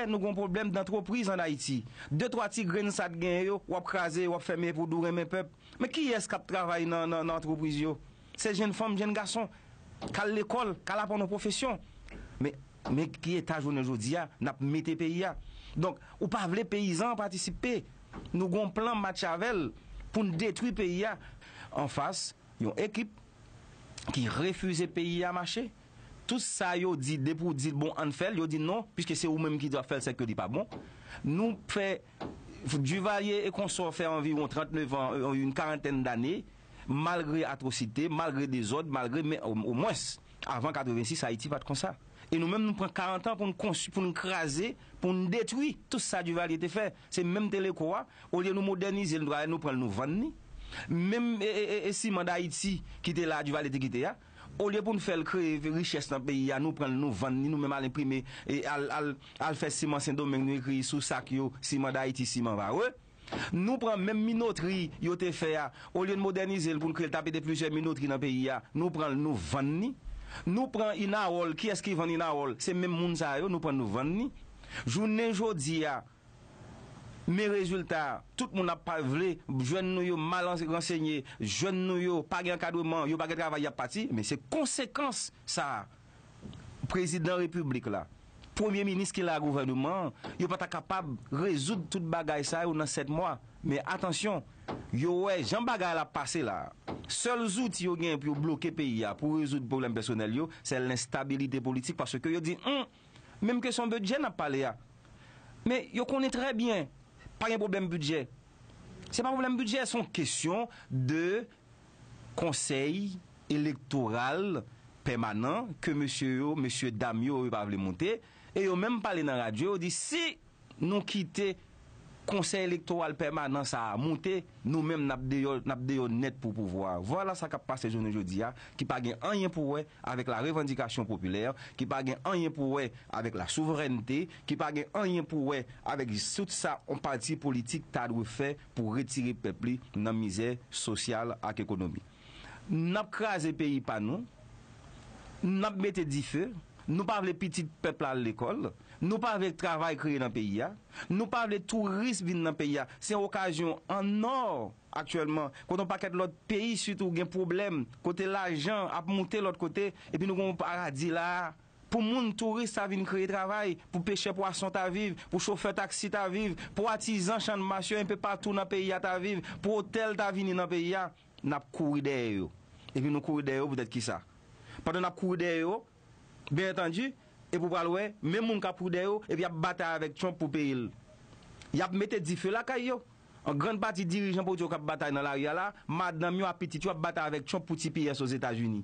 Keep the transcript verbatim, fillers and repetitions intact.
nou gen yon pwoblèm dantrepriz ann Ayiti. De twa ti grenn sa t genyen yo, w ap kraze, w ap fèmen pou w renmen pèp. Men kiyès k ap travay nan, nan, nan antrepriz yo? Se jenn fanm, jenn gason k al lekòl, k al aprann yon pwofesyon. Men, men ki eta jounen jodi a n ap mete peyi a. Donk, ou pa vle peyizan an patisipe. Nou gen yon plan Machiavel pou n detwi peyi a. Anfas, yon ekip ki refize peyi a mache. Tout sa yo di, depi w di, bon, ann fè l, yo di non, piske se ou menm ki dwe ap fè l, sèke yo di pa bon. Nou fè, Duvalier et consorts fè anviwon tranntenevan, yon karantèn dane, malgre atwosite, malgre dezòd, malgre, men o, omwens, avan katrevensis, Ayiti pa t konsa. E nou menm, nou pran karant an pou n konstwi, pou n kraze, pou n detwi tout sa Duvalier te fè. Se menm Teleco a, olye nou modènize l, nou travay, nou pran l, nou vann li. Menm e, e, e, e siman Dayiti ki te la, Duvalier te kite a, olye pou n fè l kreye richès nan peyi a, nou pran l, nou vann li, nou menm al enprime, e al, al, al fè siman Sendomeng, nou ekri sou sak yo, siman Dayiti, siman Varreux. Nou pran menm minotri yo te fè a, olye n modènize l pou n kreye l, ta pete plizyè minotri nan peyi a, nou pran l, nou vann li. Nou pran Inawòl, kiyès ki vann Inawòl? Se menm moun sa yo, nou pran l, nou vann li. Jounen jodi a, men rezilta, tout moun ap pa vle, jèn nou yo mal anse-, ransenye, jèn nou yo pa gen ankadreman, yo pa gen travay, y ap pati, men se konsekans sa a. Prezidan repiblik la, premye minis ki la, gouvènman an, yo pa ta kapab rezoud tout bagay sa yo nan sèt mwa. Men atansyon, yo wè jan bagay la ap pase la. Sèl zouti yo genyen pou yo bloke peyi a, pou rezoud pwoblèm pèsonèl yo, se lenstabilite politik, paske yo di, hmm, menm kesyon bidjè n ap pale a. Men yo konnen trè byen, pa gen pwoblèm bidjè. Se pa pwoblèm bidjè, se yon kesyon de konsèy elektoral pèmanan ke mesye yo, mesye dam yo, yo pa vle moute. E yo menm pale nan radyo, yo di si nou kite konsèy elektoral pèmanan sa a moute, nou menm n ap deyò, n ap deyò nèt pou pouvwa a. Vwala sa k ap pase jounen jodi a, ki pa gen anyen pou wè avèk la revandikasyon popilè, ki pa gen anyen pou wè avèk la souvrènte, ki pa gen anyen pou wè avèk tout sa yon pati politik ta dwe fè pou retire pèp li nan mizè sosyal ak ekonomik. N ap kraze peyi pa nou, n ap mete dife, nou pa vle pitit pèp la al lekòl, nou pa vle travay kreye nan peyi a, nou pa vle touris vin nan peyi a. Se yon okazyon an nò aktyèlman, kote yon pakèt lòt peyi sitou gen pwoblèm, kote lajan ap moute lòt kote, epi nou gen yon paradi la a. Pou moun touris ta vin kreye travay, pou pechè pwason ta viv, pou chofè taksi ta viv, pou atizan channmas yo enpe patou nan peyi a ta viv, pou otèl ta vini nan peyi a, n ap kouri dèyè yo. Epi nou kouri dèyè yo poutèt kisa? Pandan n ap kouri dèyè yo, byen antandi, epi w pral wè, menm moun k ap kouri dèyè yo, epi y ap batay avèk Trump pou peye l. Y ap mete dife lakay yo. An grann pati dirijan politik yo k ap batay nan lari a la, madanm yo ak pitit yo ap batay avèk Trump pou ti pyès Ozetazini.